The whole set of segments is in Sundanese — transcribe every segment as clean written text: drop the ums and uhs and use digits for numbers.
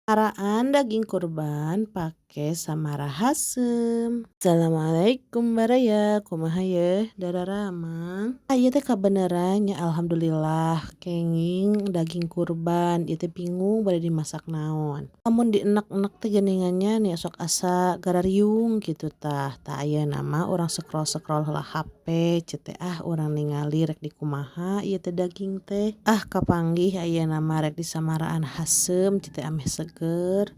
Samaraan daging kurban pake samara haseum. Assalamualaikum baraya, kumaha yeuh dararamang? Ieu teh kabeneran nya, alhamdulillah kenging daging kurban. Ieu teh bingung bade dimasak naon. Lamun dienek-enek teh geuningan nya sok asa garariung kitu tah. Tah, ayeuna mah urang scroll-scroll heula hape ceuk teh, ah, urang ningali rek dikumaha ieu teh daging teh. Ah, kapanggih ayeuna mah rek disamaraan haseum ceuk teh ameh seger.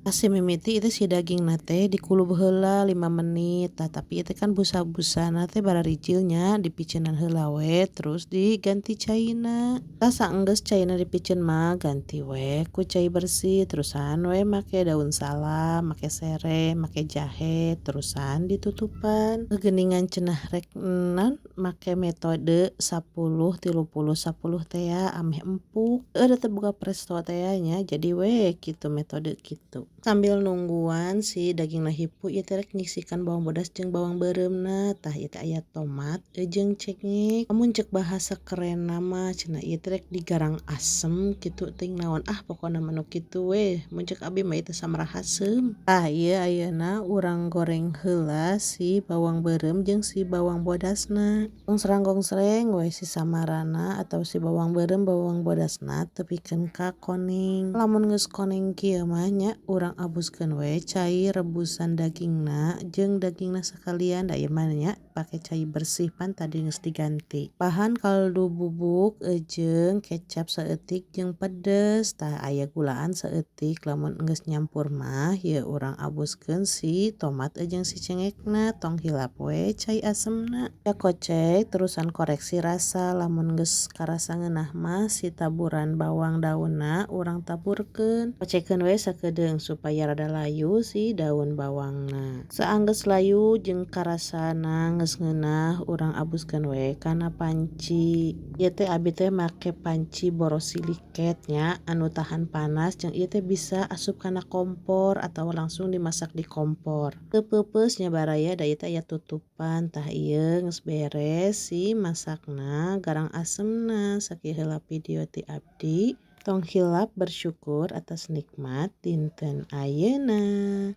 Si mimiti itu si dagingna teh dikulub heula 5 menit. Tah, tapi ieu teh kan busa-busana teh bararijil nya, dipiceunan heula we, terus diganti caina. Tah, saenggeus caina dipiceun mah ganti we ku cai bersih, terusan we make daun salam, make sereh, make jahe, terusan ditutupan. Geuningan cenah rek naon, make metode 10 30 10 tea ameh empuk. Heueuh, da teu boga presto tea nya, jadi we kitu metode kitu. Sambil nungguan si dagingna hipu, ieu teh rek nyingsikan bawang bodas jeung bawang beureumna. Tah, ieu teh aya tomat jeung cengek. Lamun ceuk bahasa kerenna mah cenah ieu teh rek digarang asem kitu teuing naon, ah, pokona mah nu kitu we, mun ceuk abi mah ieu teh samara haseum. Tah, ieu ayeuna urang goreng heula si bawang beureum jeung si bawang bodasna. Gongsrang gongsreng we si samarana atawa si bawang beureum bawang bodasna tepikeun ka koneng. Lamun geus koneng kieu mah nya, urang abuskeun we cai rebusan dagingna jeung dagingna sakalian, da ieu mah nya pake cai bersih pan tadi geus diganti. Bahan kaldu bubuk jeung kecap saeutik jeung pedes. Tah, aya gulaan saeutik. Lamun geus nyampur mah yeuh urang abuskeun si tomat jeung si cengekna, tong hilap we cai asemna. Kocek terusan koreksi rasa, lamun geus karasa ngeunah mah si taburan bawang daunna urang taburkeun. Kocekkeun we sakedeung supaya rada layu si daun bawangna. Saanggeus layu jeung karasana geus ngeunah, urang abuskeun we kana panci. Ieu teh abi teh make panci borosilikat nya, anu tahan panas, jeung ieu teh bisa asup kana kompor atawa langsung dimasak di kompor. Teu peupeus nya, baraya, da ieu teh aya tutupan. Tah, ieu geus beres si masakna garang asemna. Sakieu heula video ti abdi. Tong hilap bersyukur atas nikmat dinten ayeuna.